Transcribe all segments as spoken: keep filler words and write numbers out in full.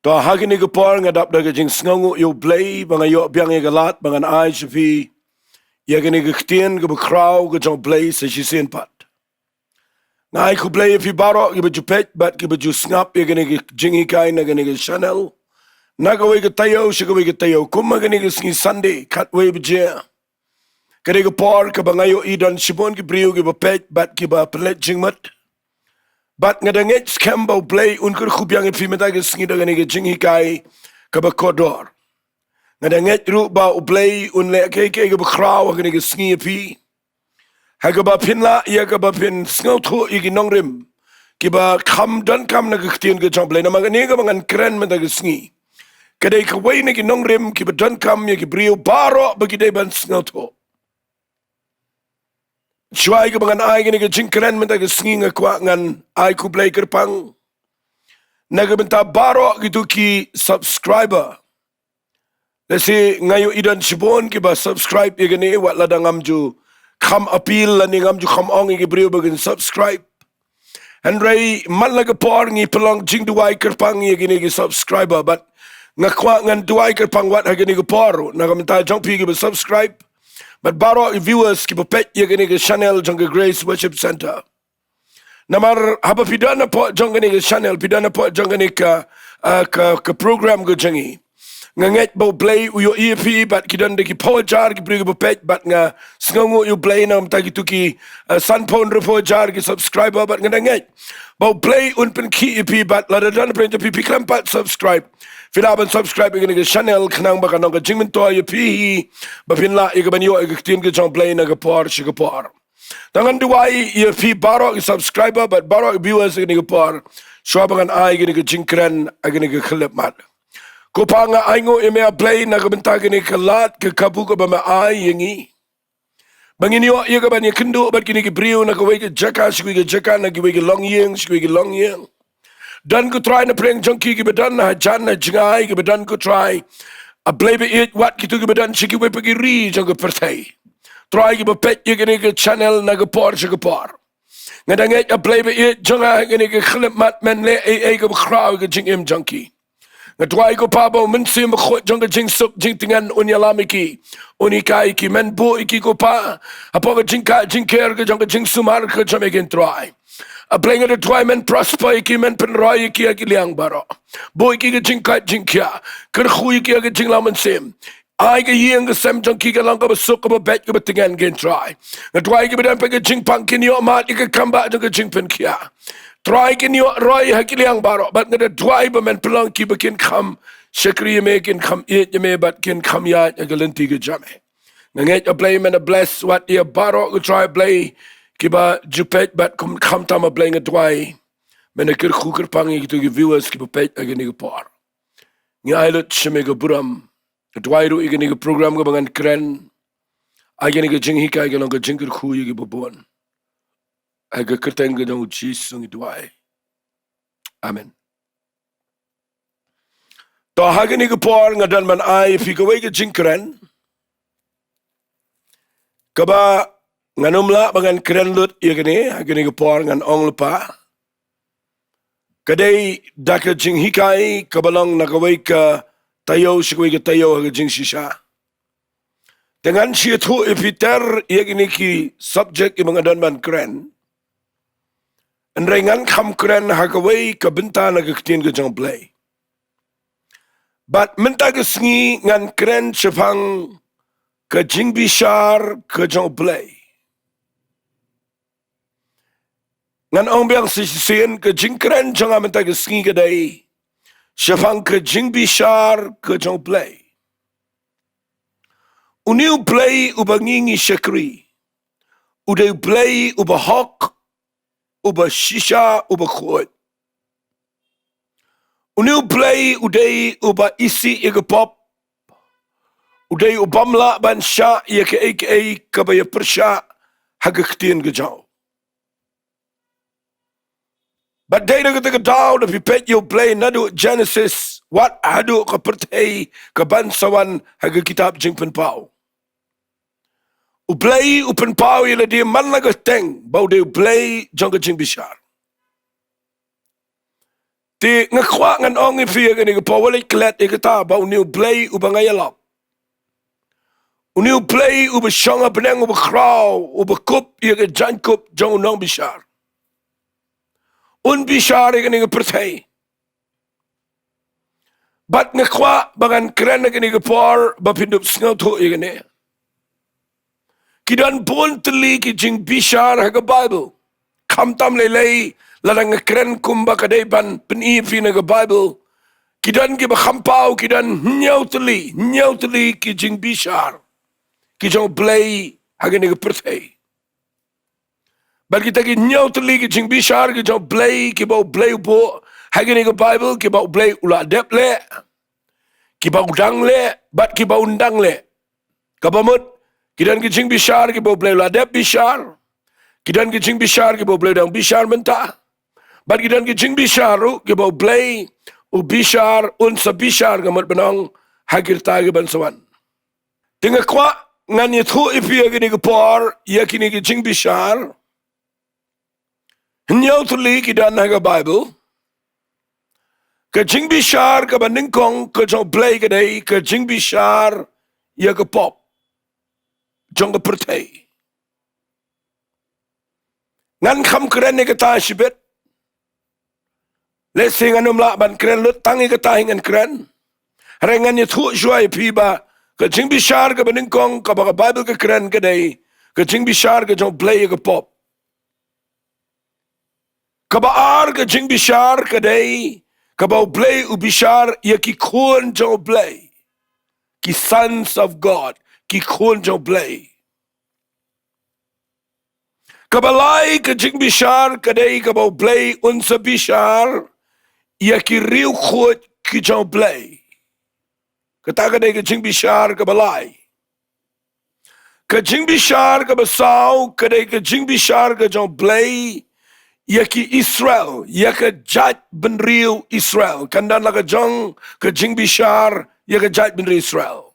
To ha kane ka por nga dap da ka jingsngewnguh ïa U Blei ba nga ïoh biang ïa ka lad ba ngan ai sha phi ïa kane ka ktien kaba khraw ka jong U Blei sa shisien pat. Nga ai khublei ïa phi baroh kiba ju peit bad kiba ju sngap ïa kane ka jinghikai na kane ka channel, na kawei ka taïew sha kawei ka taïew. Kum ha kane ka sngi Sunday khatwei baje, ka dei ka por kaba nga ïohi don shibun ki briew kiba peit bad kiba pynleit jingmut. Bad nga da ngeit skhem ba U Blei un kyrkhu biang ïa phi mynta ka sngi da kane ka jinghikai kaba kordor. Nga da ngeit ruh ba U Blei un leh kaei kaei kaba khraw ha kane ka sngi ïa phi, ha kaba phin lah ïa kaba phin sngewthuh ïa ki nongrim kiba kham donkam na ka ktien ka jong U Blei. Namar kane kaba ngan kren mynta ka sngi ka dei kawei na ki nongrim kiba donkam ïa ki briew baroh ba ki dei ban sngewthuh. Shuwa ïa kaba ngan ai kane ka jingkren mynta ka sngi, nga kwah ngan ai khublei kyrpang na ka bynta baroh kito ki subscriber. Lehse nga ïohi don shibun kiba subscribe ïa kane, wat lada ngam ju kham appeal lane ngam ju kham ong ïa ki briew ba kin subscribe. Hynrei man la ka por ngi pynlong jingduwai kyrpang ïa kine ki subscriber, bad nga kwah ngan duwai kyrpang wat ha kane ka por na ka bynta jong phi kiba subscribe bad baroh ki viewers kiba peit ïa kane ka channel jong ka Grace Worship Centre. Namar haba phi don hapoh jong kane ka channel, phi don hapoh jong kane ka, ah, ka, ka program ka jong ngi, nga ngeit ba U Blei u ïohi ïa phi bad ki don da ki phew hajar ki briew kiba peit bad nga sngewnguh ïa U Blei na ka bynta kito ki, ah, sanphew hynriewphew hajar ki subscriber, bad nga da ngeit ba U Blei un pynkhih ïa phi. Bad lada don pyrshah phi, phi khlem pat subscribe, phi lah ban subscribe ïa kane ka channel khnang ba kan long ka jingmyntoi ïa phi hi ba phin lah ïa ka ban ïoh ïa ka ktien ka jong U Blei na ka por sha ka por. Te ngan duwai ïa phi baroh ki subscriber bad baroh ki viewers ha kane ka por, shuwa ba ngan ai kane ka jingkren ha kane ka khyllipmat. Ko Pa, nga ainguh ïa me A Blei na ka bynta kane ka lad ka kabu kaba me ai ïa ngi, ba ngin ïoh ïa ka ban ïakynduh bad kine ki briew na kawei ka jaka sha kawei ka jaka, na kiwei ki longïing sha kiwei ki longïing. Don, ko Trai, na pdeng jong ki kiba don hajan hajngai, kiba don, ko Trai, A Blei ba ïeit, wat kito kiba don sha kiwei pat ki ri jong ka pyrthei, Trai, kiba peit ïa kane ka channel na ka por sha ka por. Nga da ngeit, A Blei ba ïeit jong nga, ha kane ka khyllipmat men leh ei ei kaba khraw ïa ka jingim jong ki. Nga duwai, ko Pa, ba U Mynsiem Bakhuid jong ka jingsuk jingtngen un ïalam ïa ki, un hikai ïa ki. Men buh ïa ki, ko Pa, hapoh ka jingkah jingker ka jong ka jingsumar ka jong me, ko Trai. A Blei, nga da duwai men prosper ïa ki, men pynroi ïa ki ha ki liang baroh. Buh ïa ki ka jingkoit jingkhiah, kyrkhu ïa ki ha ka jinglong mynsiem. Ai ka ïing ka sem jong ki kan long kaba suk, kaba beit, kaba tngen, ko Trai. Nga duwai kiba don pat ka jingpang kin ïoh mad ïa ka kambah jong ka jingpynkhiah, Trai, kin ïoh roi ha ki liang baroh. Bad nga da duwai ba men pynlong kiba kin kham shakri ïa me, kin kham ïeit ïa me bad kin kham ïaid ha ka lynti ka jong me. Nga ngeit, A Blei, men da bless wat ïa baroh, ko Trai Blei, kiba ju peit bad kum khamtam, A Blei, nga duwai men da kyrkhu kyrpang ïa kito ki viewers kiba peit ha kane ka por. Ngi ai lut sha me ka burom. Nga duwai ruh ïa kane ka program kaba ngan kren, ai kane ka jinghikai kan long ka jingkyrkhu ïa kiba bun. Ha ka kyrteng ka jong U Jisu ngi duwai. Amen. To ha kane ka por nga don ban ai ïa phi kawei ka jingkren kaba ngan ym lah ba ngan kren lut ïa kane ha kane ka por, ngan ong lypa. Ka dei da ka jinghikai kaba long na kawei ka taïew sha kawei ka taïew ha ka jingshisha. Te ngan shu ïathuh ïa phi ter ïa kine ki subject kiba nga don ban kren. Hynrei ngan kham kren ha kawei ka bynta na ka ktien ka jong U Blei. Bad mynta ka sngi ngan kren shaphang ka jingbishar ka jong U Blei. Ngan ong biang sa shisien, ka jingkren jong nga mynta ka sngi ka dei shaphang ka jingbishar ka jong U Blei. Une U Blei uba ngi ngi shakri u dei U Blei uba hok, uba shisha, uba khuid. Une U Blei u dei uba isih ïa ka pop. U dei u bym lah ban shah ïa kaei kaei kaba ïa pyrshah ha ka ktien ka jong u. Bad dei na kata ka daw da phi peit ïa U Blei naduh Genesis wat haduh ka pyrthei ka ban sa wan ha ka kitab Jingpynpaw, U Blei u pynpaw ïa lade man la ka teng ba u dei U Blei jong ka jingbishar. Te nga kwah ngan ong ïa phi ïa kane ka por, wat leit klet ïa kata ba une u Blei uba nga ïalap, une u Blei uba shong ha bneng, uba khraw, uba kup ïa ka jaiñkup jong u nongbishar, un bishar ïa kane ka pyrthei. Bad nga kwah ba ngan kren ha kane ka por ba phin dup sngewthuh ïa kane. Ki don bun tylli ki jingbishar ha ka Baibl. Khamtam lei lei, lada nga kren kumba ka dei ban pyni ïa phi na ka Baibl, ki don kiba kham paw, ki don hynñiew tylli, hynñiew tylli ki jingbishar ki jong u Blei ha kane ka pyrthei. Bad kita ki hynñiew tylli ki jingbishar ki jong u Blei, kiba u Blei u buh ha kane ka Baibl, kiba u Blei u la dep leh, kiba u dang leh, bad kiba un dang leh. Kaba mut, ki don ki jingbishar kiba u Blei u la dep bishar, ki don ki jingbishar kiba u Blei u dang bishar mynta, bad ki don ki jingbishar ruh kiba u Blei u bishar, un sa bishar, ka mut ban ong, ha ki rta kiban sa wan. Te nga kwah ngan ïathuh ïa phi ha kane ka por ïa kine ki jingbishar. Hynñiew tylli ki don ha ka Baibl. Ka jingbishar kaba nyngkong ka jong u Blei ka dei ka jingbishar ïa ka pop jong ka pyrthei. Ngan kham kren ïa kata shibit. Lehse ngan ym lah ban kren lut tang ïa kata hi, ngan kren. Hynrei ngan ïathuh shuwa ïa phi ba ka jingbishar kaba nyngkong kaba ka Baibl ka kren ka dei ka jingbishar ka jong u Blei ïa ka pop. Kaba ar ka jingbishar ka dei kaba u Blei u bishar ïa ki khun jong u Blei, ki sons of God, ki khun jong u Blei. Kaba lai ka jingbishar ka dei kaba u Blei un sa bishar ïa ki riewkhuid ki jong u Blei. Kata ka dei ka jingbishar kaba lai. Ka jingbishar kaba saw ka dei ka jingbishar ka jong u Blei ïa ki Israel, ïa ka jaitbynriew Israel. Kan don la ka jong ka jingbishar ïa ka jaitbynriew Israel.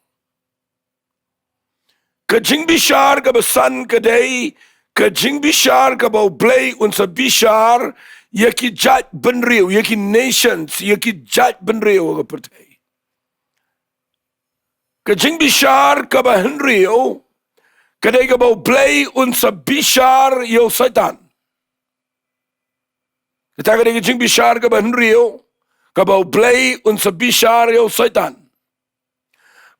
Ka jingbishar kaba san ka dei ka jingbishar kaba u Blei un sa bishar ïa ki jaitbynriew, ïa ki nations, ïa ki jaitbynriew ha ka pyrthei. Ka jingbishar kaba hynriew ka dei kaba u Blei un sa bishar ïa u Soitan. Kata ka dei ka jingbishar kaba hynriew, kaba u Blei un sa bishar ïa u Soitan.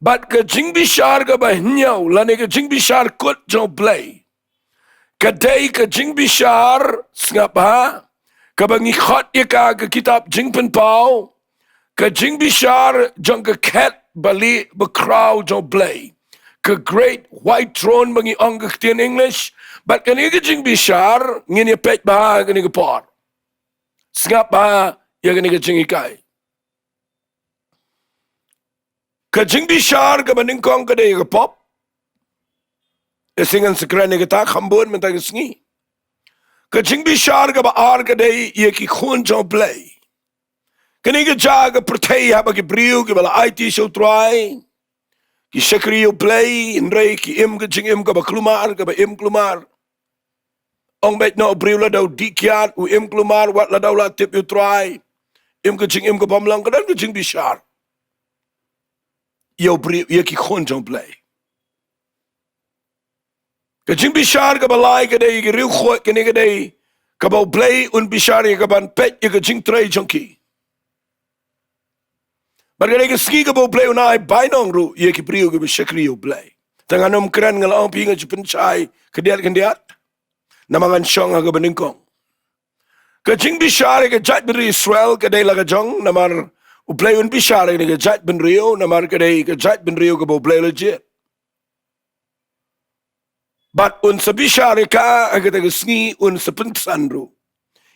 Bad ka jingbishar kaba hynñiew, lane ka jingbishar kut jong u Blei, ka dei ka jingbishar, sngap bha, kaba ngi khot ïa ka ha ka kitab Jingpynpaw, ka jingbishar jong ka khet balieh bakhraw jong u Blei, ka Great White Throne ba ngi ong ha ka ktien English. Bad kane ka jingbishar ngin ïa peit bha ha kane ka por. Sngap bha ïa kane ka jinghikai. Ka jingbishar kaba nyngkong ka dei ka pop. Te shisien ngan sa kren ïa kata kham bun mynta ka sngi. Ka jingbishar kaba ar ka dei ïa ki khun jong u Blei. Kane ka jaka pyrthei haba ki briew kiba la aiti sha u Trai ki shakri ïa u Blei, hynrei ki im ka jingim kaba kulmar, kaba im kulmar. Ong beit noh, u briew lada u dih kiad u im kulmar wat lada u la tip ïa u Trai. Im ka jingim kaba ym long, ka don ka jingbishar ïa u briew, ïa ki khun jong u Blei. Ka jingbishar kaba lai ka dei ki riewkhuid, kane ka dei kaba u Blei un bishar ïa ka ban peit ïa ka jingtrei jong ki. Bad ka dei ka sngi kaba u Blei un ai bainong ruh ïa ki briew kiba shakri ïa u Blei. Te ngan ym kren, nga la ong phi nga ju pynshai khyndiat khyndiat. Namar ngan shong ha kaba nyngkong. Ka jingbishar ïa ka jaitbynriew Israel ka dei la ka jong, namar u Blei un bishar ïa ka jaitbynriew, namar ka dei ka jaitbynriew kaba u Blei u la jied. Bad un sa bishar ïa ka ha kata ka sngi, un sa pynsan ruh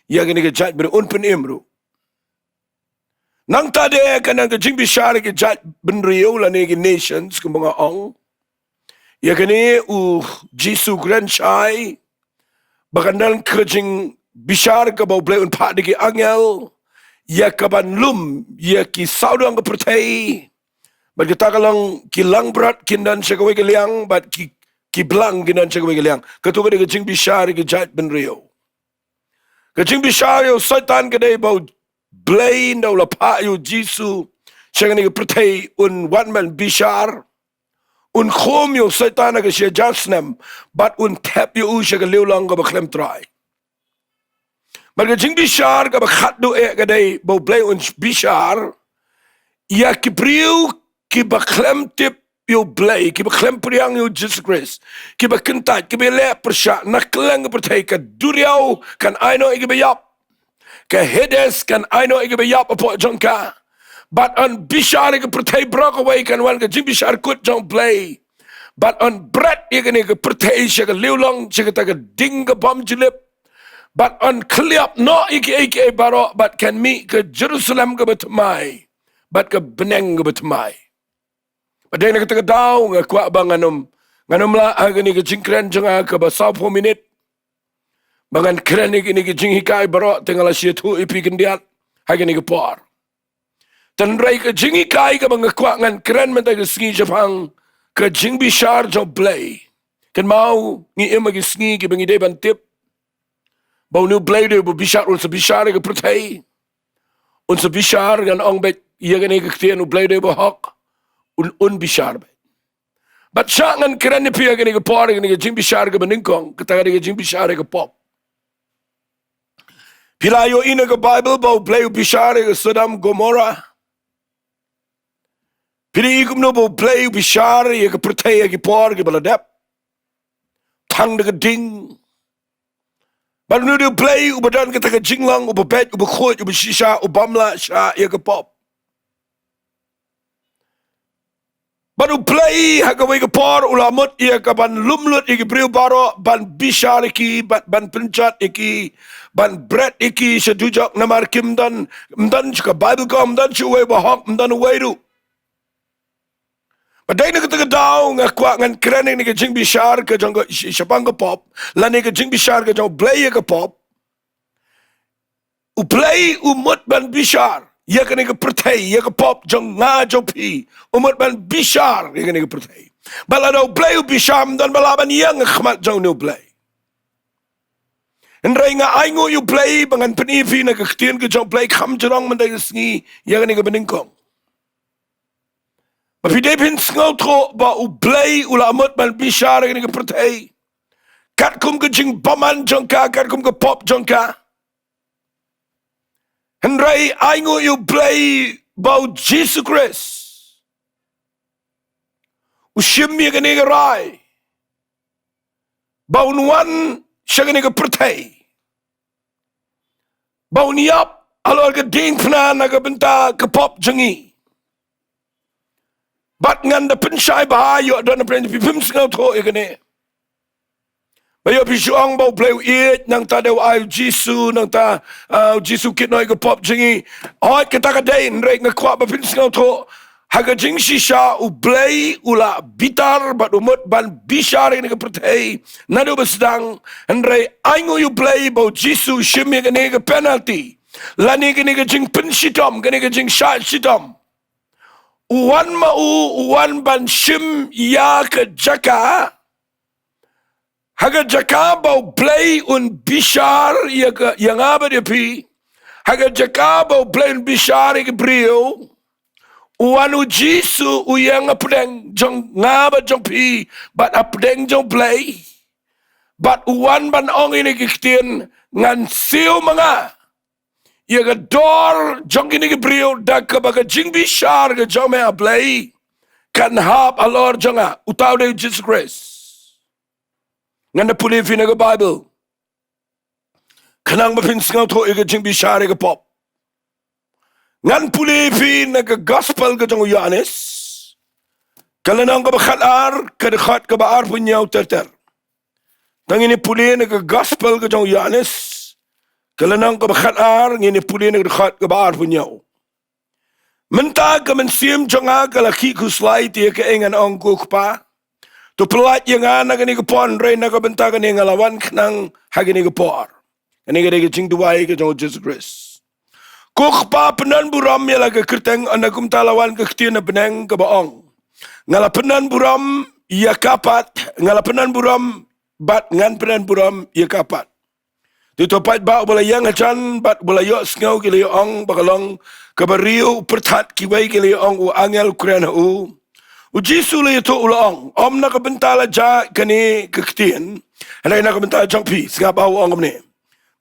ïa kane ka jaitbynriew, un pynim ruh. Nangta de ka don ka jingbishar ïa ka jaitbynriew lane ki nations, kumba nga ong. Ïa kane u Jisu u kren shai ba kan don ka jingbishar kaba u Blei un phah da ki angel ïa ka ban lum ïa ki sawdong ka pyrthei. Bad kata ka long ki langbrot kin don sha kawei ka liang, bad ki, ki blang kin don sha kawei ka liang. Kato ka dei ka jingbishar ïa ka jaitbynriew. Ka jingbishar ïa u Soitan ka dei ba u Blei ynda u la phah ïa u Jisu sha kane ka pyrthei, un wan ban bishar, un khum ïa u Soitan ha ka shi hajar snem, bad un thep ïa u sha ka liang long kaba khlem trai. Bad ka jingbishar kaba khatduh eh ka dei ba U Blei un bishar ïa ki briew kiba khlem tip ïa U Blei, kiba khlem pdiang ïa u Jisu Khrist, kiba kyntait, kiba leh pyrshah na kylleng ka pyrthei. Ka duriaw kan ai noh ïa kiba ïap, ka Hades kan ai noh ïa kiba ïap hapoh jong ka. Bad yn bishar ïa ka pyrthei baroh kawei, kan wan ka jingbishar kut jong U Blei. Bad yn bret ïa kane ka pyrthei sha ka liang long, sha kata ka ding ka bym jlip. Bad yn khlem ïap noh ïa kiei kiei baroh, bad kan mih ka Jerusalem kaba thymmai, bad ka bneng kaba thymmai. Bad dei na kata ka daw nga kwah ba ngan ym, ngan ym lah ha kane ka jingkren jong nga kaba sawphew minit ba ngan kren ïa kine ki jinghikai baroh, te nga la shu ïathuh ïa phi khyndiat ha kane ka por. Hynrei ka jinghikai kaba nga kwah ngan kren mynta ka sngi shaphang ka jingbishar jong U Blei. Kynmaw, ngi im ha ki sngi kiba ngi dei ban tip ba une U Blei u dei uba bishar, un sa bishar ïa ka pyrthei. Un sa bishar, ngan ong beit ïa kane ka ktien, U Blei u dei uba hok, un, un bishar beit. Bad shah ngan kren ïa phi ha kane ka por, kane ka jingbishar kaba nyngkong, kata ka dei ka jingbishar ïa ka pop. Phi la ïohi na ka Baibl ba U Blei u bishar ïa ka Sodom Gomorrah? Phi la ïohi kumno ba U Blei u bishar ïa ka pyrthei ha ki por kiba la dep? Tang da ka ding. Bad une U Blei uba don kata ka jinglong, uba beit, uba khuid, uba shisha, u bym lah shah ïa ka pop. Bad U Blei ha kawei ka por u la mut ïa kaban lum lut ïa ki briew baroh, ban bishar ïa ki, ban, ban pynjot ïa ki, ban bret ïa ki sha dujok, namar kim don, ym don shuh, ka Baibl ka ong ym don shuh uwei uba hok, ym don uwei ruh. Bad dei na kata ka daw nga kwah ngan kren ïa kane ka jingbishar ka jong ka, sh-, shaphang ka pop, lane ka jingbishar ka jong U Blei ïa ka pop. U Blei u mut ban bishar ïa kane ka pyrthei, ïa ka pop jong nga jong phi. U mut ban bishar ïa kane ka pyrthei. Bad lada U Blei u bishar, ym don ba lah ban ïeng ha khmat jong une U Blei. Hynrei nga ainguh ïa U Blei ba ngan pyni ïa phi na ka ktien ka jong U Blei kham jrong mynta ka sngi ïa kane kaba nyngkong. Ba phi dei phin sngewthuh ba U Blei u la mut ban bishar ïa kane ka pyrthei katkum ka jingbymman jong ka, katkum ka pop jong ka. Hynrei ainguh ïa U Blei ba U Jisu Khrist u shim ïa kane ka rai ba un wan sha kane ka pyrthei, ba un ïap halor ka diengphna na ka bynta ka pop jong ngi. Bad ngan da pynshai bha ïoh don na pyrthei, phi phim sngewthuh ïa kane. Ba ïoh phi shu ong ba U Blei u ïeit, nangta dei u ai U Jisu, nangta, ah, U Jisu u kit noh ïa ka pop jong ngi. Hooid, kata ka dei, hynrei nga kwah ba phin sngewthuh ha ka jingshisha U Blei u la bitar bad u mut ban bishar ïa kane ka pyrthei naduh ba sdang. Hynrei ainguh ïa U Blei ba U Jisu u shim ïa kane ka penalty, lane kane ka jingpynshitom, kane ka jingshah shitom. U wan ma u, u wan ban shim ïa ka jaka, ha ka jaka ba U Blei un bishar ïa ka, ïa nga bad ïa phi. Ha ka jaka ba U Blei un bishar ïa ki briew, u wan U Jisu, u ïeng hapdeng jong nga bad jong phi, bad hapdeng jong U Blei. Bad u wan ban ong ïa kine ki ktien, ngan siew ma nga ïa ka dor jong kine ki briew, da kaba ka jingbishar ka jong me, A Blei, kan hap halor jong nga. Uta u dei U Jisu Khrist. Ngan da pule ïa phi na ka Baibl khnang ba phin sngewthuh ïa ka jingbishar ïa ka pop. Ngan pule ïa phi na ka Gospel ka jong u Ïoannis, ka lynnong kaba khatar, ka dkhot kaba arphew hynñiew ter ter. Tang ngin ïa pule na ka Gospel ka jong u Ïoannis, ka lynnong kaba khatar, ngin ïa pule na ka dkhot kaba arphew hynñiew. Mynta ka mynsiem jong nga ka la khih khuslai, te ïa kaei ngan ong, ko Kpa? To pyllait ïa nga na kane ka por, hynrei na ka bynta kane nga la wan khnang ha kane ka por. Kane ka dei ka jingduwai ka jong U Jisu Khrist. Ko Kpa, pyndon burom ïa la ka kyrteng, ynda kumta la wan ka ktien na bneng kaba ong, nga la pyndon burom ïa ka pat, nga la pyndon burom bad ngan pyndon burom ïa ka pat. Te uto u paidbah uba la ïeng hajan bad uba la ïohsngew ki la ïa-ong ba ka long kaba riewpyrthat, kiwei ki la ïa-ong u angel u kren ha u. U Jisu u la ïathuh, u la ong, ym na ka bynta la jia kane ka ktien, hynrei na ka bynta jong phi. Sngap, u ong kumne: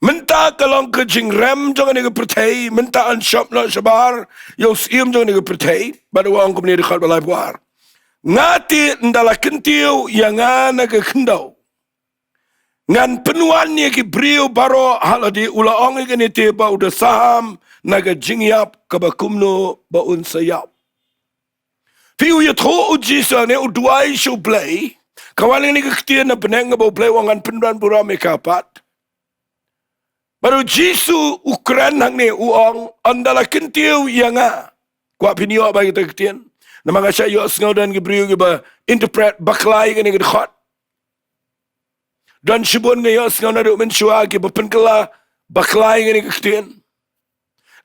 Mynta ka long ka jingrem jong kane ka pyrthei, mynta yn shop noh shabar ïa u syiem jong kane ka pyrthei. Bad u ong kumne, dkhot ba laiphew ar: Nga te ynda la kyntiew ïa nga na ka khyndew, ngan pynwan ïa ki briew baroh ha lade. U la ong ïa kane te ba u da saham na ka jingïap kaba kumno ba un sa ïap. Phi, u ïathuh u Jisu hangne, u duwai sha U Blei. Ka wan hangne ka ktien na bneng kaba U Blei u ong, ngan pynwan burom ïa ka pat. Bad u Jisu u kren hangne, u ong, ynda la kyntiew ïa nga. Kwah phin ïoh ba ïa kata ka ktien? Namar nga shah ïohsngew don ki briew kiba interpret bakla ïa kane ka dkhot. Don shibun, nga ïohsngew naduh mynshuwa, kiba pynkylla bakla ïa kane ka ktien.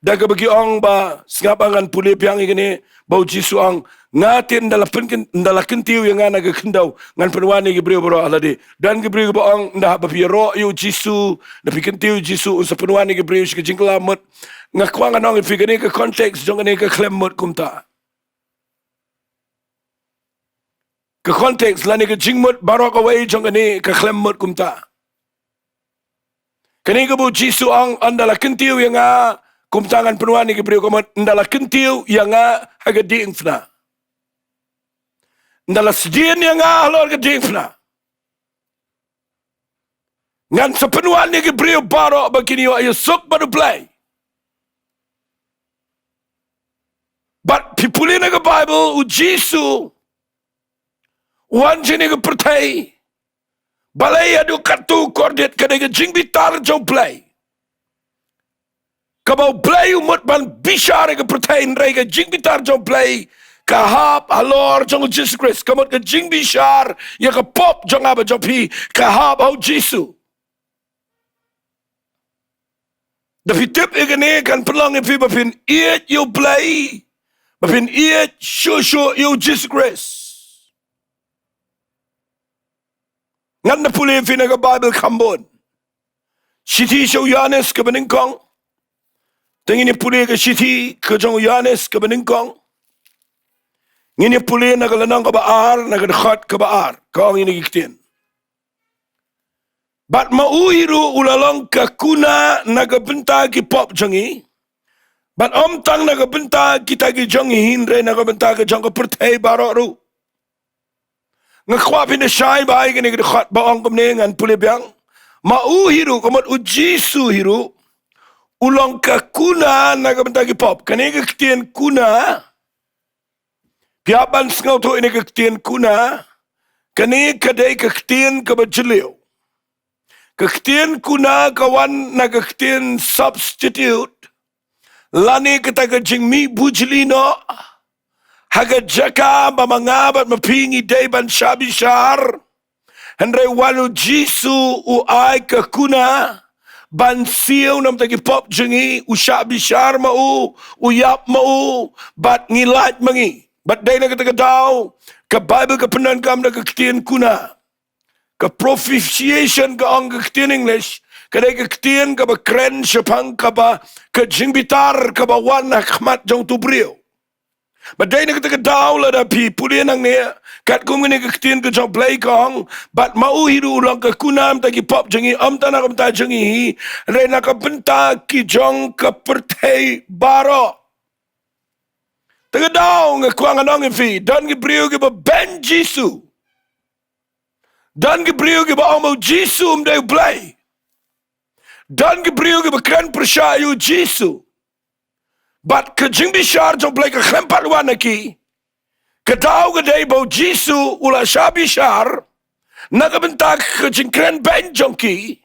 Da kaba ki ong ba, sngap, ngan pule biang ïa kane, ba u Jisu u ong, nga te ynda la pyn-, ynda la kyntiew ïa nga na ka khyndew, ngan pynwan ïa ki briew baroh ha lade. Don ki briew kiba ong, ynda haba phi ïaroh ïa u Jisu, da phi kyntiew ïa u Jisu, un sa pynwan ïa ki briew sha ka jingkylla mut. Nga kwah ngan ong ïa phi, kane ka context jong kane ka khlem mut kumta. Ka context lane ka jingmut baroh kawei jong kane ka khlem mut kumta. Kane kaba u Jisu u ong, ynda la kyntiew ïa nga, kumta ngan pynwan ïa ki briew, ka mut ynda la kyntiew ïa nga ha ka diengphna. Ynda la sdien ïa nga halor ka diengphna, ngan sa pynwan ïa ki briew baroh ba kin ïoh ïasuk bad U Blei. Bad phi pule na ka Baibl, u Jisu u wan sha kane ka pyrthei. Balei haduh katto kordit? Ka dei ka jingbitar jong U Blei. Kaba U Blei u mut ban bishar ïa ka pyrthei, hynrei ka jingbitar jong U Blei ka hap halor jong u Jisu Khrist. Ka mut ka jingbishar ïa ka pop jong nga bad jong phi ka hap ha u Jisu. Da phi tip ïa kane, kan pynlong ïa phi ba phin ïeit ïa U Blei, ba phin ïeit shuh shuh ïa u Jisu Khrist. Ngan da pule ïa phi na ka Baibl kham bun. Shithi sha u Ïoannis kaba nyngkong. Te ngin ïa pule ka shithi ka jong u Ïoannis kaba nyngkong. Ngin ïa pule na ka lynnong kaba ar, na ka dkhot kaba ar. Ka ong ïa kine ki ktien: Bad ma u hi ruh u la long ka kuna na ka bynta ki pop jong ngi. Bad ym tang na ka bynta kita ki jong ngi, hynrei na ka bynta ka jong ka pyrthei baroh ruh. Nga kwah phin da shai bha ïa kane ka dkhot ba ong kumne, ngan pule biang. Ma u hi ruh, ka mut u Jisu hi ruh u long ka kuna na ka bynta ki pop. Kane ka ktien kuna, phi hap ban sngewthuh ïa kane ka ktien kuna. Kane ka dei ka ktien kaba jylliew. Ka ktien kuna ka wan na ka ktien substitute, lane kata ka jingmih bujli noh. Ha ka jaka ba ma nga bad ma phi ngi dei ban shah bishar, hynrei wan u Jisu u ai ka kuna ban siew na ka bynta ki pop jong ngi. U shah bishar ma u, u ïap ma u, bad ngi lait ma ngi. Bad dei na kata ka daw ka Baibl ka pyndonkam da ka ktien kuna. Ka propitiation ka ong ka ktien English, ka dei ka ktien kaba kren shaphang kaba, ka jingbitar kaba wan ha khmat jong uto u briew. Bad dei na kata ka daw lada phi pule nangne, katkum kane ka ktien ka jong U Blei ka ong, bad ma u hi ruh u long ka kuna na ka bynta ki pop jong ngi, ym tang na ka bynta jong ngi hi, hynrei na ka bynta ki jong ka pyrthei baroh. Te ka daw nga kwah ngan ong ïa phi, don ki briew kiba beiñ Jisu. Don ki briew kiba ong ba u Jisu um dei U Blei. Don ki briew kiba kren pyrshah ïa u Jisu. Bad ka jingbishar jong U Blei ka khlem pat wan na ki. Ka daw ka dei ba u Jisu u la shah bishar na ka bynta ka jingkren beiñ jong ki.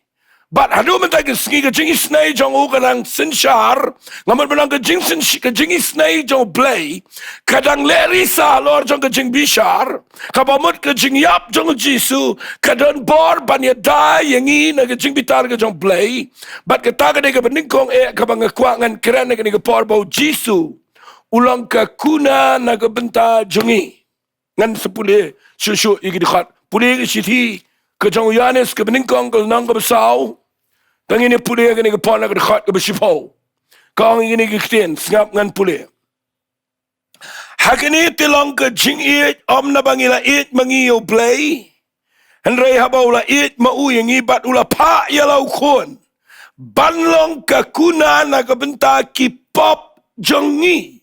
Bad haduh mynta ka sngi ka jingisynei jong u ka dang synshar. Namar ba ka jingsyn-, ka jingisynei jong U Blei ka dang leh risa halor jong ka jingbishar. Kaba mut ka jingïap jong u Jisu ka don bor ban ïada ïa ngi na ka jingbitar ka jong U Blei. Bad kata ka dei kaba nyngkong eh kaba nga kwah ngan kren ha kane ka por, ba u Jisu u long ka kuna na ka bynta jong ngi. Ngan sa pule shuh shuh ïa ki dkhot. Pule ka shithi ka jong u Ïoannis kaba nyngkong, ka lynnong kaba saw. Tang ngin ïa pule kane ka por na ka dkhot kaba shiphew. Ka ong ïa kane ka ktien, sngap ngan pule. Ha kane te long ka jingïeit, ym naba ngi la ïeit ma ngi ïa U Blei, hynrei haba u la ïeit ma u ïa ngi bad u la phah ïa la u khun ban long ka kuna na ka bynta ki pop jong ngi.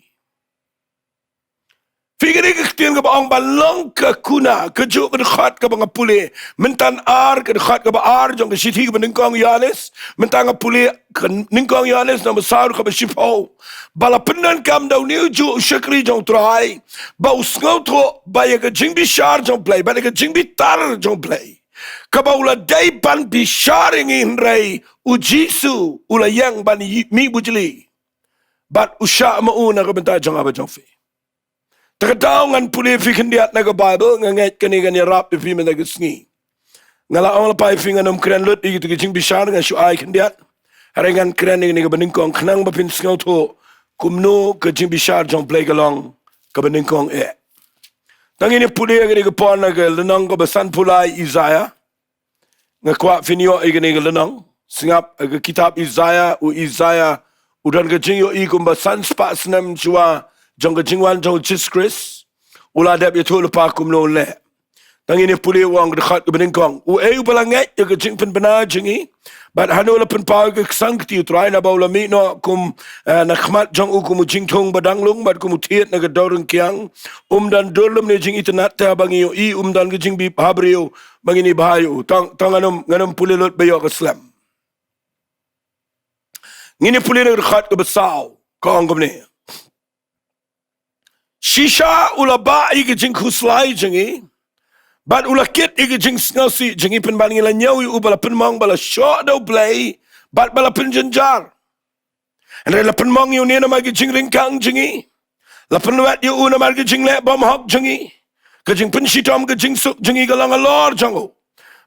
Phi, kane ka ktien kaba ong ban long ka kuna, kajuh ka dkhot kaba nga pule mynta, ar, ka dkhot kaba ar jong ka shithi kaba nyngkong Ïoannis, mynta nga pule ka nyngkong Ïoannis na ka saw, kaba shiphew. Ba la pyndonkam da une ujuh u shakri jong U Trai, ba u sngewthuh ba ïa ka jingbishar jong U Blei, ba ïa ka jingbitar jong U Blei, kaba u la dei ban bishar ïa ngi, hynrei U Jisu u la ïeng ban mih bujli bad u shah ma u na ka bynta jong nga bad jong phi. Te ka daw ngan pule ïa phi khyndiat na ka Baibl, nga ngeit kane kan ïarap ïa phi mynta ka sngi. Nga la ong lypa ïa phi ngan ym kren lut ïa kito ki jingbishar, nga shu ai khyndiat. Hynrei ngan kren ïa kane kaba nyngkong khnang ba phin sngewthuh kumno ka jingbishar jong U Blei ka long kaba nyngkong eh. Tang ngin ïa pule ïa kane ka por na ka lynnong kaba sanphew lai Isaïah. Nga kwah phin ïoh ïa kane ka lynnong. Sngap, ha ka kitab Isaïah, u Isaïah u don ka jingïohi kumba san spah snem shuwa jong ka jingwan jong U Jisu Khrist. U la dep ïathuh lypa kumno un leh. Tang ngin ïa pule, u ong, dkhot kaba nyngkong: Uei uba la ngeit ïa ka jingpynbna jong ngi, bad hano la pynpaw ïa ka ksang kti U Trai, naba u la mih noh kum, eh, na khmat jong u kum u jingthung ba dang lung bad kum u thied na ka dewryngkiang? Um don dur lymne jingitynnad, te haba ngi ïohi um don ka jingbha briew ba ngin ïa bha ïa u. Tang, tang ngan ym, ngan ym pule lut ba ïoh ka slem. Ngin ïa pule na ka dkhot kaba saw, ka ong kumne: Shisha u la bah ïa ka jingkhuslai jong ngi, bad u la kit ïa ka jingsngewsih jong ngi. Pynban ngi la ñiew ïa u ba la pynmong, ba la shoh da U Blei, bad ba la pynjynjar. Hynrei la pynmong ïa une namar ka jingryngkang jong ngi. La pynwet ïa u namar ka jingleh bymhok jong ngi. Ka jingpynshitom, ka jingsuk jong ngi ka long halor jong u,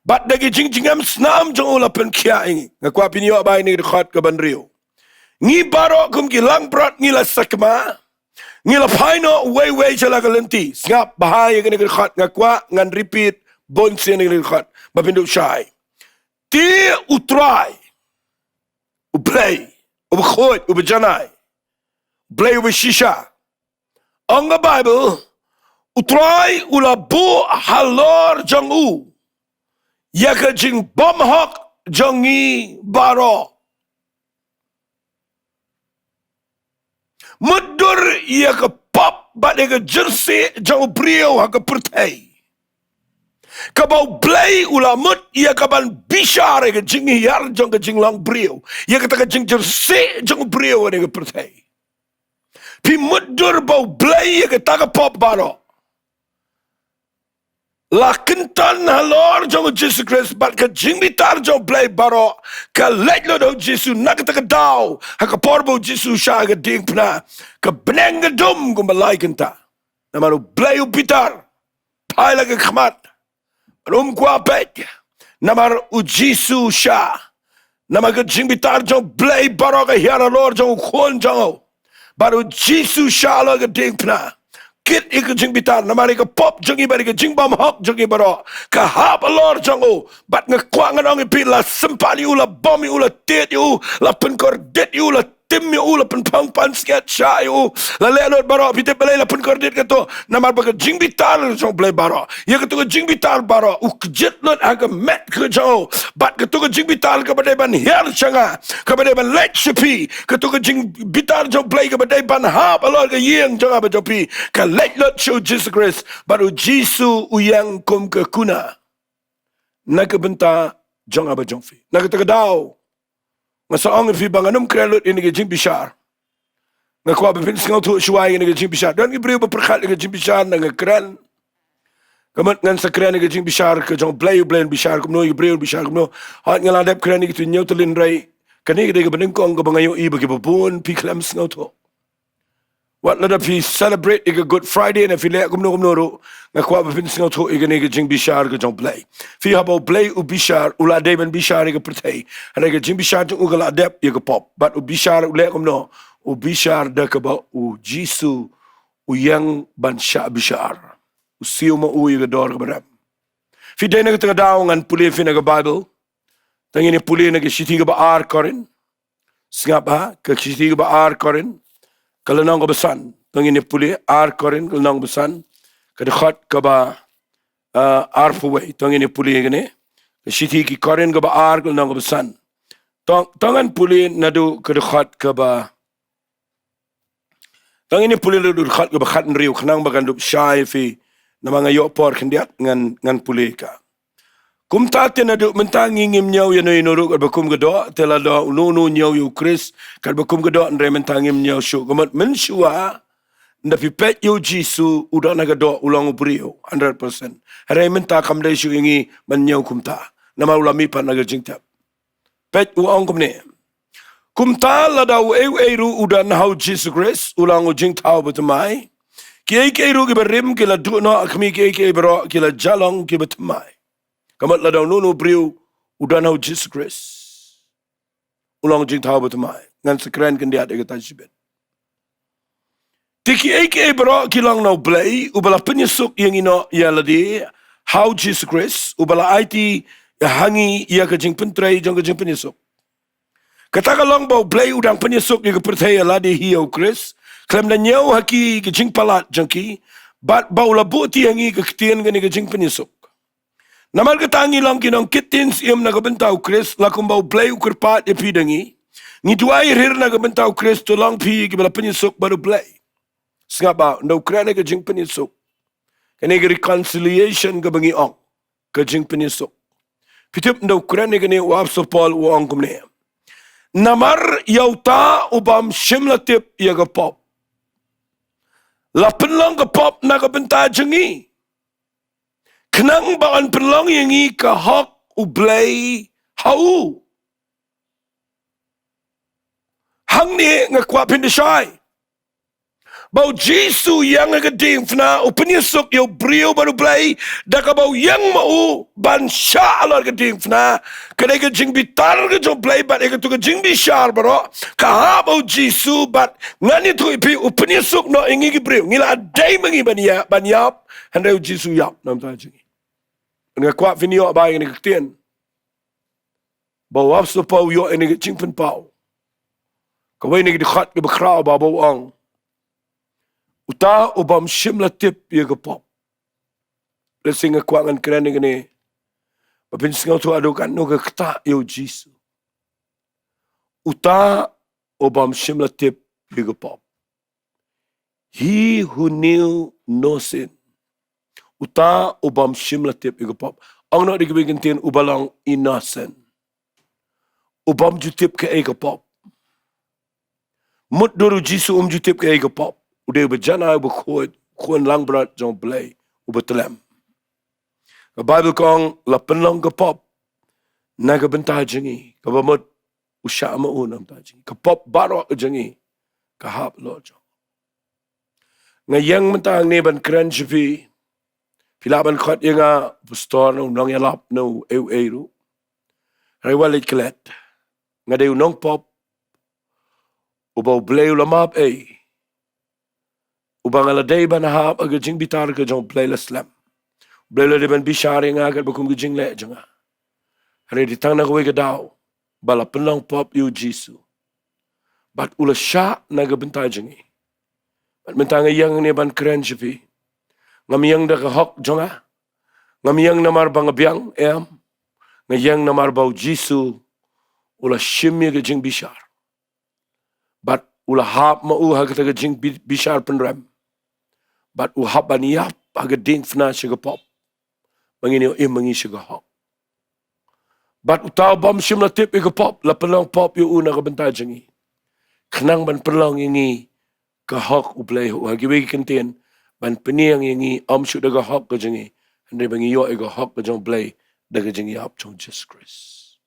bad da ka jingjngem snam jong u la pynkhiah ïa ngi. Nga kwah phin ïoh bha ïa kane ka dkhot kaba hynriew: Ngi baroh kum ki langbrot ngi la sakma, ngi la phai noh uwei uwei sha la ka lynti. Sngap bha ïa kane ka dkhot, nga kwah ngan repeat bun sien ïa kane ka dkhot ba phin dup shai. Te U Trai, U Blei uba khuid, uba janai, U Blei uba shisha, ong ka Baibl, U Trai u la buh halor jong u ïa ka jingbymhok jong ngi baroh. Mutdur ïa ka pop bad ïa ka jyrsieh jong u briew ha ka pyrthei, kaba U Blei u la mut ïa ka ban bishar ïa ka jinghiar jong ka jinglong briew, ïa kata ka jingjyrsieh jong u briew ha ka pyrthei. Phi, mutdur ba U Blei ïa kata ka pop baroh la kyntan halor jong U Jisu Khrist, bad ka jingbitar jong U Blei baroh ka leit lut ha U Jisu. Na kata ka daw, ha ka por ba U Jisu u shah ha ka diengphna, ka bneng ka dum kumba lai kynta. Namar U Blei u bitar, phai la ka khmat, bad um kwah peit. Namar U Jisu u shah. Namar ka jingbitar jong U Blei baroh ka hiar halor jong u Khun jong u, bad U Jisu u shah halor ka diengphna, kit ïa ka jingbitar. Namar ïa ka pop jong ngi bad ïa ka jingbymhok jong ngi baroh ka hap halor jong u. Bad nga kwah ngan ong ïa phi, la sympat ïa u, la bom ïa u, la tied ïa u, la pynkordit ïa u, la tim ïa u, la pynphang pansngiat shah ïa u, la leh lut baroh. Phi tip balei la pynkordit kato? Namar ba ka jingbitar jong U Blei baroh, ïa kato ka jingbitar baroh u kjit lut ha ka met ka jong u. Bad kato ka jingbitar kaba dei ban hiar sha nga, kaba dei ban leit sha phi, kato ka jingbitar jong U Blei kaba dei ban hap halor ka ïing jong nga bad jong phi, ka leit lut sha U Jisu Khrist. Bad U Jisu u ïeng kum ka kuna na ka bynta jong nga bad jong phi. Na kata ka daw, nga sa ong ïa phi ba ngan ym kren lut ïa kane ka jingbishar. Nga kwah ba phin sngewthuh shuwa ïa kane ka jingbishar. Don ki briew ba pyrkhat ïa ka jingbishar na nga kren. Ka mut ngan sa kren ïa ka jingbishar ka jong U Blei, U Blei un bishar kumno, ïa ki briew un bishar kumno. Hooid, nga la dep kren ïa kito hynñiew tylli, hynrei kane ka dei kaba nyngkong kaba nga ïohi ba kiba bun phi khlem sngewthuh. Wat lada phi celebrate ïa ka Good Friday ne phi leh kumno kumno ruh, nga kwah ba phin sngewthuh ïa kane ka jingbishar ka jong U Blei. Phi, haba U Blei u bishar, u la dei ban bishar ïa ka pyrthei. Hynrei ka jingbishar jong u ka la dep ïa ka pop. Bad u bishar u leh kumno? U bishar da kaba U Jisu u ïeng ban shah bishar. U siew ma u ïa ka dor kaba rem. Phi, dei na kata ka daw ngan pule ïa phi na ka Baibl. To ngin ïa pule na ka shithi kaba ar Korinth. Sngap ha, ka shithi kaba ar Korinth, ka lynnong kaba san. To ngin ïa pule, ar Korinth, ka lynnong kaba san, ka dkhot kaba, ah, arphew wei. To ngin ïa pule kane. Ka shithi ki Korinth kaba ar, ka lynnong kaba san. To, to ngan pule naduh ka dkhot kaba To ngin ïa pule naduh dkhot kaba khathynriew khnang ba kan dup shai ïa phi. Namar nga ïoh por khyndiat ngan, ngan pule ka. Kumta te naduh mynta ngi ngim ñiew ïano ïano ruh katba kum ka doh, te lada uno uno u ñiew ïa u Khrist katba kum ka doh, hynrei mynta ngim ñiew shuh. Ka mut mynshuwa, ynda phi peit ïa u Jisu, u don ha ka doh, u long u briew, hundred percent. Hynrei mynta kam dei shuh ïa ngi ban ñiew kumta. Namar u la mihpat na ka jingtep. Peit, u ong kumne. Kumta lada uei uei ruh u don ha u Jisu Khrist, u long u jingthaw bathymmai. Kiei kiei ruh kiba rim ki la duh noh, ha khmih, kiei kiei baroh ki la jah long kiba thymmai. Ka mut lada uno uno u briew u don ha u Jisu Khrist, u long u jingthaw bathymmai. Ngan sa kren khyndiat ïa kata shibit. Te kiei kiei baroh ki long na u Blei, uba la pynïasuk ïa ngi noh ïa lade ha u Jisu Khrist, uba la aiti ïa ha ngi ïa ka jingpyntrei jong ka jingpynïasuk. Kata ka long ba u Blei u dang pynïasuk ïa ka pyrthei ïa lade hi ïa u Khrist, khlem da ñiew ha ki ka jingpalat jong ki, bad ba u la buh ti ha ngi ka ktien kane ka jingpynïasuk. Namar kata ngi long ki nongkit ktien syiem na ka bynta u Khrist, la kumba u Blei u kyrpad ïa phi da ngi. Ngi duwai rir na ka bynta u Khrist, to long phi kiba la pynïasuk bad u Blei. Sngap ba, ynda u kren ïa ka jingpynïasuk, kane ka reconciliation kaba ngi ong, ka jingpynïasuk. Phi tip ynda u kren ïa kane, u Apostol Paul u ong kumne. Namar ïa uta u bym shym la tip ïa ka pop, la pynlong ka pop na ka bynta jong ngi, khnang ba yn pynlong ïa ngi ka hok u Blei ha u. Hangne nga kwah phin da shai ba u Jisu ïeng ha ka diengphna, u pynïasuk ïa u briew bad u Blei, da kaba u ïeng ma u ban shah halor ka diengphna. Ka dei ka jingbitar ka jong u Blei bad ïa kato ka jingbishar baroh ka hap ha u Jisu, bad ngan ïathuh ïa phi, u pynïasuk noh ïa ngi ki briew. Ngi la dei ma ngi ban ïa, ban ïap, hynrei u Jisu u ïap na ka bynta jong ngi. Nga kwah phin ïoh ba ïa kane ka ktien. Ba u Apostol Paul u ïoh ïa kane ka jingpynpaw. Kawei na ki dkhot kiba khraw ba, ba u ong. Uta u bym shym la tip ïa ka pop. Lehse nga kwah ngan kren ïa kane, ba phin sngewthuh haduh katno ka ktah ïa u Jisu. Uta u bym shym la tip ïa ka pop. He who knew no sin. Uta u bym shym la tip ïa ka pop. Ong noh da kiwei ki ktien, uba long innocent. U bym ju tip kaei ka pop. Mutdur u Jisu um ju tip kaei ka pop. U dei uba janai, uba khuid, khun langbrot jong u Blei uba tlem. Ka Baibl ka ong, la pynlong ka pop na ka bynta jong ngi, kaba mut u shah ma u na ka bynta jong ngi. Ka pop baroh ka jong ngi ka hap halor jong. Nga ïeng mynta hangne ban kren sha phi. Phi lah ban khot ïa nga pastor, na u nongïalap, na uei uei ruh. Hynrei wat leit klet. Nga dei u nongpop uba u Blei u la map ei, uba nga la dei ban hap ha ka jingbitar ka jong u Blei la slem. U Blei u la dei ban bishar ïa nga katba kum ka jingleh jong nga. Hynrei dei tang na kawei ka daw ba la pynlong pop ïa u Jisu, bad u la shah na ka bynta jong ngi. Bad mynta nga ïeng hangne ban kren sha phi. Ngam ïeng da ka hok jong nga. Ngam ïeng namar ba nga biang, em. Nga ïeng namar ba u Jisu u la shim ïa ka jingbishar, bad u la hap ma u ha kata ka jingbi-, bishar pynrem. Bad u hap ban ïap ha ka diengphna sha ka pop, ba ngin ïoh im ma ngi sha ka hok. Bad uta u bym shym la tip ïa ka pop, la pynlong pop ïa u na ka bynta jong ngi, khnang ban pynlong ïa ngi ka hok u Blei. Ha kiwei ki ktien, ban pynïeng ïa ngi ym shuh da ka hok ka jong ngi, hynrei ba ngi ïoh ïa ka hok ka jong u Blei da ka jingïap jong u Jisu Khrist.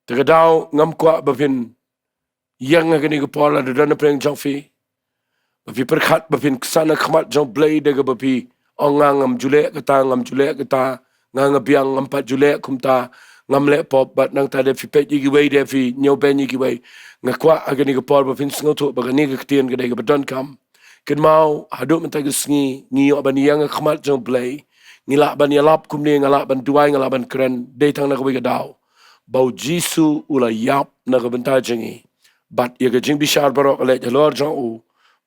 Te ka daw ngam kwah ba phin ïeng ha kane ka por, lada don na pdeng jong phi ba phi pyrkhat ba phin ksan ha khmat jong u Blei da kaba phi ong, nga ngam ju leh kata, ngam ju leh kata, nga nga biang, ngam pat ju leh kumta, ngam leh pop. Bad nangta da phi peit ïa kiwei, da phi ñiewbeiñ ïa kiwei. Nga kwah ha kane ka por ba phin sngewthuh ba kane ka ktien ka dei kaba donkam. Kynmaw, haduh mynta ka sngi ngi ïoh ban ïeng ha khmat jong u Blei. Ngi lah ban ïalap kumne, nga lah ban duwai, nga lah ban kren, dei tang na kawei ka daw. ba u Jisu u la ïap na ka bynta jong ngi, bad ïa ka jingbishar baroh ka leit halor jong u,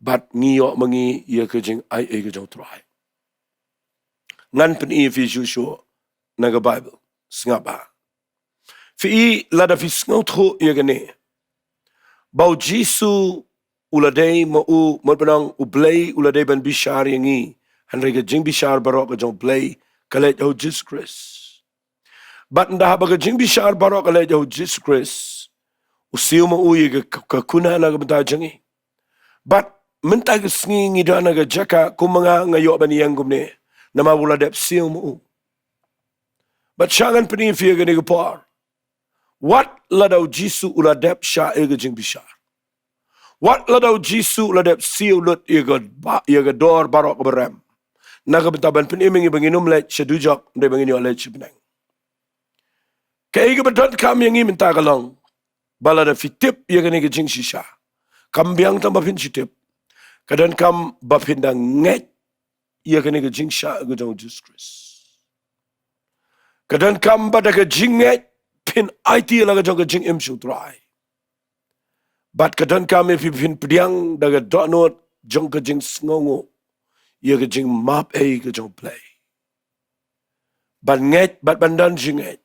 bad ngi ïoh ma ngi ïa ka jingai ei ka jong u Trai. Ngan pyni ïa phi shuh shuh na ka Baibl. Sngap bha. Phi i, lada phi sngewthuh ïa kane, ba u Jisu u la dei ma u, mut ban ong u Blei u la dei ban bishar ïa ngi, hynrei ka jingbishar baroh ka jong u Blei ka leit ha u Jisu Khrist. Bad ynda haba ka jingbishar baroh ka leit ha u Jisu Khrist, u siew ma u ïa ka, ka, ka kuna na ka bynta jong ngi. Bad mynta ka sngi ngi don ha ka jaka, kum ma nga nga ïoh ban ïeng kumne, namar u la dep siew ma u. Bad sha ngan pyni ïa phi ïa kane ka por. Wat lada u Jisu u la dep shah ïa ka jingbishar, wat lada u Jisu u la dep siew lut ïa ka ba, ïa ka dor baroh kaba rem, na ka bynta ban pynim ïa ngi ba ngin ym leit sha dujok, hynrei ba ngin ïoh leit sha bneng. Kaei kaba donkam ïa ngi mynta ka long ba lada phi tip ïa kane ka jingshisha, kam biang tang ba phin shu tip, ka donkam ba phin da ngeit ïa kane ka jingshah ka jong u Jisu Khrist. Ka donkam ba da ka jingngeit phin aiti la ka jong ka jingim sha u Trai. Bad ka donkam ïa phi phin pdiang da ka dohnud jong ka jingsngewnguh ïa ka jingmap ei ka jong u Blei. Ban ngeit, bad ban don jingngeit,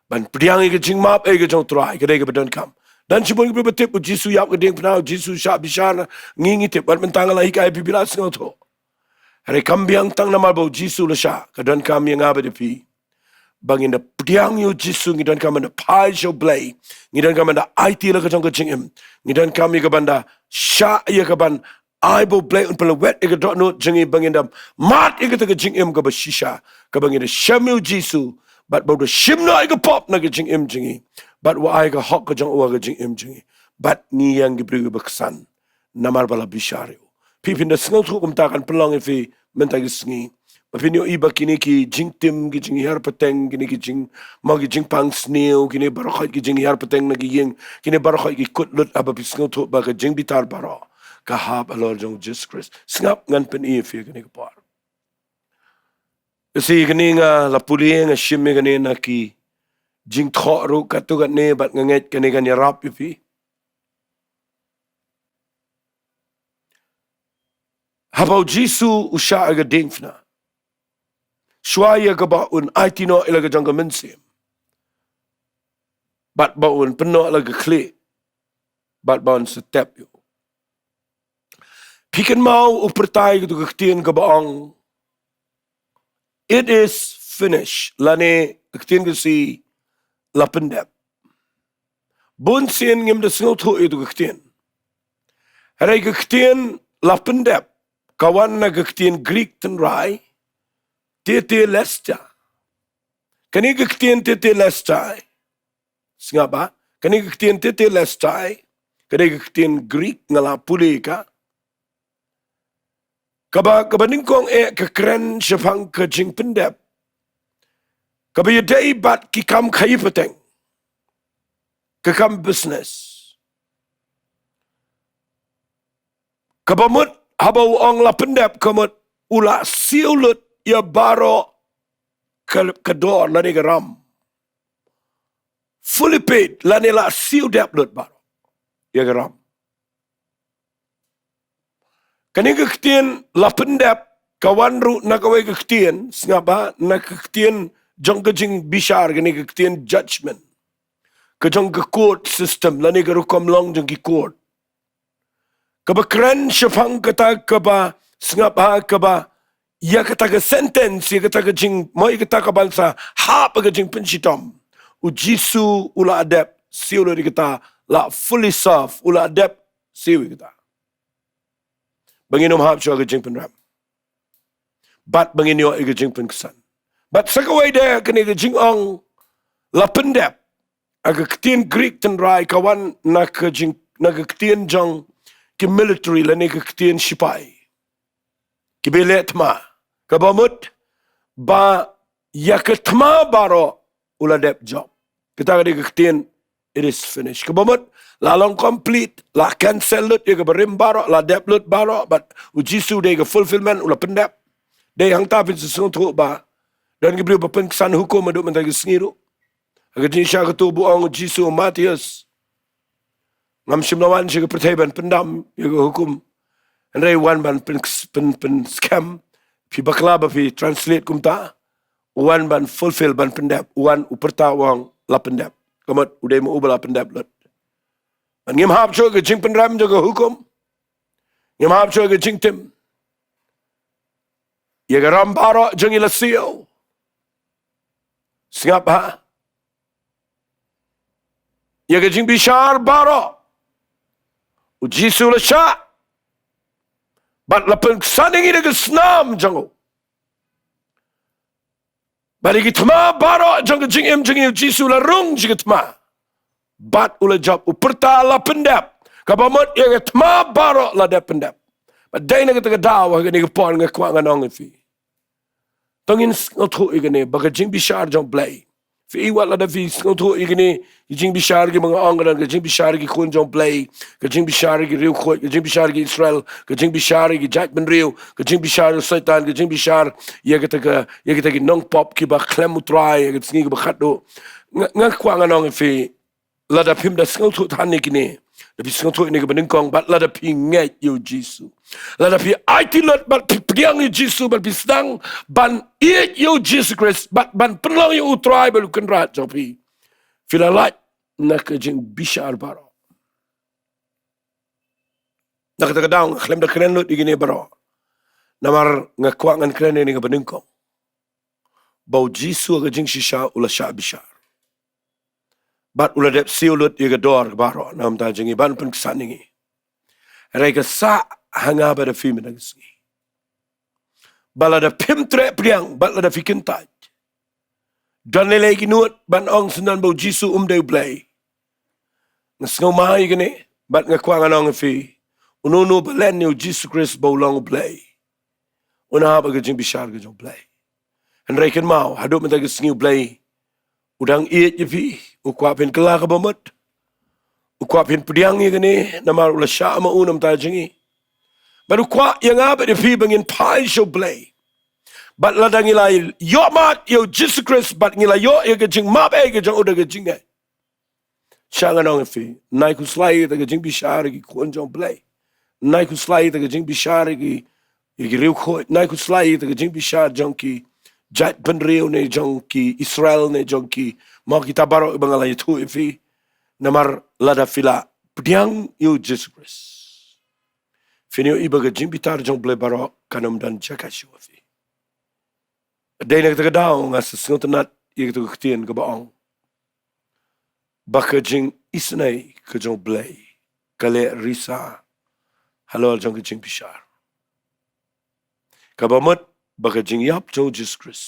ban pdiang ïa ka jingmap ei ka jong u Trai, ka dei kaba donkam. Don shibun ki briew ba tip u Jisu u ïap ha ka diengphna, u Jisu u shah bishar, ngi ngi tip, bad mynta nga la hikai ïa phi, phi la sngewthuh. Hynrei kam biang tang namar ba u Jisu u la shah, ka donkam ïa nga bad ïa phi ba ngin da pdiang ïa u Jisu, ngi donkam ban da phai sha u Blei, ngi donkam ban da aiti la ka jong ka jingim, ngi donkam ïa ka ban da shah, ïa ka ban ai ba u Blei un pynlwet ïa ka dohnud jong ngi ba ngin da mad ïa kata ka jingim kaba shisha, kaba ngin da shem ïa u Jisu, bad ba u da shim noh ïa ka pop na ka jingim jong ngi, bad u ai ka hok ka jong u ha ka jingim jong ngi, bad ngi ïeng ki briew kiba ksan namar ba la bishar ïa u. Phi phin da sngewthuh kumta, kan pynlong ïa phi mynta ki sngi. Ba phin ïohi ba kine ki jingtim, ki jinghiar pateng, kine ki jing, mo ki jingpang sniew, kine baroh khoit ki jinghiar pateng na ki ïing, kine baroh khoit ki kut lut haba phi sngewthuh ba ka jingbitar baroh ka hap halor jong u Jisu Khrist. Sngap, ngan pyni ïa phi kane ka por. Ïa shi kane nga la pule, nga shim ïa kane na ki jingthoh ruh katto katne, bad nga ngeit kane kan ïarap ïa phi. Haba u Jisu u shah ha ka diengphna, shuwa ïa kaba un aiti noh ïa la ka jong ka mynsiem, bad ba un pynnoh la ka khlieh, bad ba un sa tep ïa u, phi kynmaw u pyrta ïa katu ka ktien kaba ong, "It is finished," lane ka ktien ka Khasi, "La pyndep." Bun sien ngim da sngewthuh ïa katu ka ktien. Hynrei ka ktien "La pyndep" ka wan na ka ktien Greek tynrai, tetelestai. Kane ka ktien tetelestai, sngap bha, kane ka ktien tetelestai, ka dei ka ktien Greek, nga la pule ïa ka. Kaba, kaba nyngkong eh ka kren shaphang ka jingpyndep kaba ïadei bad ki kam khaïi pateng, ka kam business. Kaba mut haba u ong "La pyndep," ka mut u la siew lut ïa baroh ka, ka dor lane ka ram. Fully paid, lane la siew dep lut baroh ïa ka ram. Kane ka ktien "La pyndep" ka wan ruh na kawei ka ktien, sngap bha, na ka ktien jong ka jingbishar, kane ka ktien judgment, ka jong ka court system lane ka rukom long jong ki court. Kaba kren shaphang kata kaba, sngap bha, kaba ïa kata ka sentence, ïa kata ka jing, mo ïa kata ka ban sa hap ka jingpynshitom, u Jisu u la dep siew lut ïa kata, la fully serve, u la dep siew ïa kata, ba ngin ym hap shuwa ka jingpynrem, bad ba ngin ïoh ïa ka jingpynksan. Bad sa kawei de kane ka jingong "La pyndep" ha ka ktien Greek tynrai ka wan na ka jing, na ka ktien jong ki military lane ka ktien shipai, kiba leh thma, kaba mut ba ïa ka thma baroh u la dep jop. Kata ka dei ka ktien "It is finished." Kaba mut la long complete, la cancel lut ïa ka barim baroh, la dep lut baroh, bad u Jisu dei ka fulfillment, u la pyndep. Dei hangta phin sa sngewthuh ba don ki briew ba pynksan hukum haduh mynta ki sngi ruh. Ha ka jingshisha katu ba ong u Jisu ha u Mathaios, ngam shym la wan sha ka pyrthei ban pyndam ïa ka hukum, hynrei u wan ban pyn, pyn, pynskhem. Phi bakla ba phi translate kumta, u wan ban fulfill, ban pyndep. U wan, u pyrta, u ong, la pyndep. Ka mut u dei ma u ba la pyndep lut. Bad ngim hap shuh ïa ka jingpynrem jong ka hukum. Ngim hap shuh ïa ka jingtim. Ïa ka ram baroh jong ngi la siew. Sngap ha. Ïa ka jingbishar baroh u Jisu u la shah. Bad la pynksan ïa ngi da ka snam jong u. Bad ïa ki thma baroh jong ka jingim jong ngi u Jisu u la rung sha ka thma. Bad u la jop, u pyrta, la pyndep. Kaba mut ïa ka thma baroh la dep pyndep. Bad dei na kata ka daw ha kane ka por nga kwah ngan ong ïa phi. To ngin sngewthuh ïa kane, ba ka jingbishar jong u Blei. Phi i wat, lada phi sngewthuh ïa kane, ka jingbishar kiba nga ong, ka don ka jingbishar ki khun jong u Blei, ka jingbishar ki riewkhuid, ka jingbishar ki Israel, ka jingbishar ki jaitbynriew, ka jingbishar u Soitan, ka jingbishar ïa kita ka, ïa kita ki nongpop kiba khlem u Trai ha ka sngi kaba khatduh. Nga, nga kwah ngan ong ïa phi, lada phim da sngewthuh than ïa kine, da phi sngewthuh ïa kine kaba nyngkong, bad lada phi ngeit ïa u Jisu, lada phi aiti lut bad phi pdiang ïa u Jisu, bad phi sdang ban ïeit ïa u Jisu Khrist, bad ban pynlong ïa u Trai bad u Kynrad jong phi, phi la lait na ka jingbishar baroh. Na kata ka daw nga khlem da kren lut ïa kine baroh, namar nga kwah ngan kren ïa kane kaba nyngkong, ba u Jisu ha ka jingshisha u la shah bishar. Bad u la dep siew lut ïa ka dor baroh na ka bynta jong ngi, ban pynksan ïa ngi. Hynrei ka sah ha nga bad ha phi mynta ka sngi, ba lada phim treh pdiang, bad lada phi kyntait, don lei lei ki nud ban ong syndon ba u Jisu um dei u Blei. Nga sngewmai ïa kane, bad nga kwah ngan ong ïa phi, uno uno ba len ïa u Jisu Khrist ba u long u Blei, un hap ha ka jingbishar ka jong u Blei. Hynrei kynmaw, haduh mynta ka sngi u Blei u dang ïeit ïa phi, u kwah phin kylla kaba mut, u kwah phin pdiang ïa kane, namar u la shah ma u na ka bynta jong ngi. Bad u kwah ïa nga bad ïa phi ba ngin phai sha u Blei. Bad lada ngi la ïohmad ïa u Jisu Khrist, bad ngi la ïoh ïa ka jingmap eh ka jong u da ka jingngeit, sha ngan ong ïa phi, nai khuslai ïa kita ki jingbishar ki khun jong u Blei. Nai khuslai ïa kita ki jingbishar ki, ïa ki riewkhuid. Nai khuslai ïa kita ki jingbishar jong ki jaitbynriew ne jong ki Israel ne jong ki, mo kita baroh ba nga la ïathuh ïa phi. Namar lada phi la pdiang ïa u Jisu Khrist, phin ïohi ba ka jingbitar jong u Blei baroh kan ym don jaka shuh ha phi. Dei na kata ka daw nga sa sngewtynnad ïa kata ka ktien kaba ong ba ka jingisynei ka jong u Blei ka leh risa halor jong ka jingbishar. Kaba mut ba ka jingïap jong u Jisu Khrist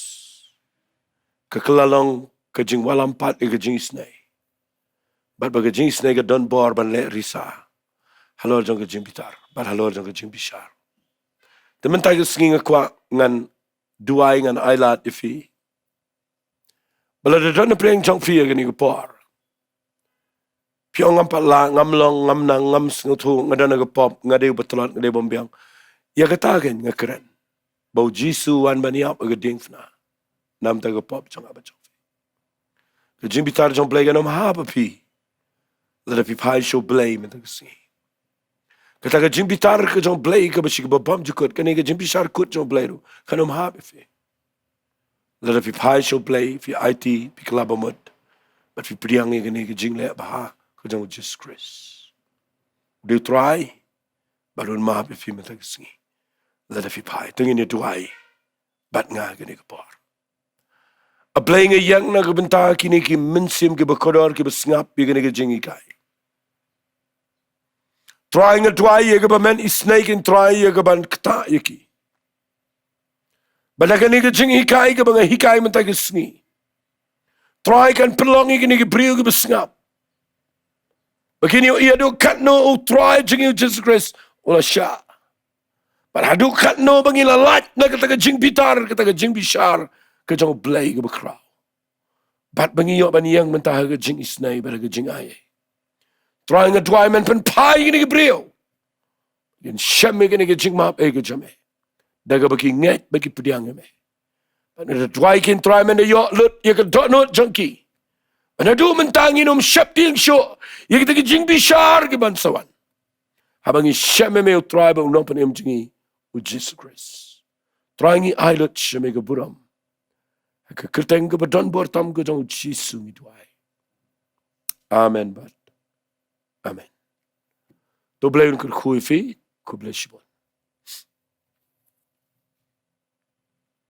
ka kylla long ka jingwallam pat ïa ka jingisynei. Bad ba ka jingisynei ka don bor ban leh risa halor jong ka jingbitar bad halor jong ka jingbishar. Te mynta ka sngi nga kwah ngan duwai, ngan ailad ïa phi. Ba lada don na pdeng jong phi ha kane ka por, phi ong ngam pat lah, ngam long, ngam nang, ngam sngewthuh, nga don ha ka pop, nga dei uba tlot, nga dei uba biang. Ïa kata kein nga kren ba u Jisu u wan ban ïap ha ka diengphna na ka bynta ka pop jong nga bad jong phi. Ka jingbitar jong u Blei kan ym hap ha phi lada phi phai sha u Blei mynta ka sngi. Kata ka jingbitar ka jong u Blei kaba shi kaba bymjukut, kane ka jingbishar kut jong u Blei ruh kan ym hap ha phi lada phi phai sha u Blei, phi aiti, phi kylla ba mut, bad phi pdiang ïa kane ka jingleh bha ka jong u Jisu Khrist. U dei u Trai bad un map ïa phi mynta ka sngi lada phi phai. To ngin ïa duwai bad nga ha kane ka por. A Blei, nga ïeng na ka bynta kine ki mynsiem kiba kordor kiba sngap ïa kane ka jinghikai. Trai, nga duwai ïa kaba men isynei kin, Trai, ïa kaban ktah ïa ki. Ba da kane ka jinghikai kaba nga hikai mynta ka sngi, Trai, kan pynlong ïa kine ki briew kiba sngap ba kin ïohi haduh katno u Trai jong ngi u Jisu Khrist u la shah. Bad haduh katno ba ngi la lait na kata ka jingbitar, kata ka jingbishar ka jong u Blei kaba khraw. Bad ba ngi ïoh ban ïeng mynta ha ka jingisynei bad ha ka jingai. Trai, nga duwai men pynphai ïa kine ki briew, kin shem ïa kane ka jingmap eh ka jong me da kaba ki ngeit bad ki pdiang ïa me. Bad nga duwai kin, Trai, men da ïoh lut ïa ka dohnud jong ki. Naduh mynta ngin ym sheptieng shuh ïa kita ki jingbishar ki ban sa wan, haba ngi shem ïa me, U Trai bad U Nongpynim jong ngi, U Jisu Khrist. Trai, ngi ai lut sha me ka burom. Ha ka kyrteng kaba don bor tam ka jong U Jisu ngi duwai. Amen bad amen. To Blei un kyrkhu ïa phi. Khublei shibun.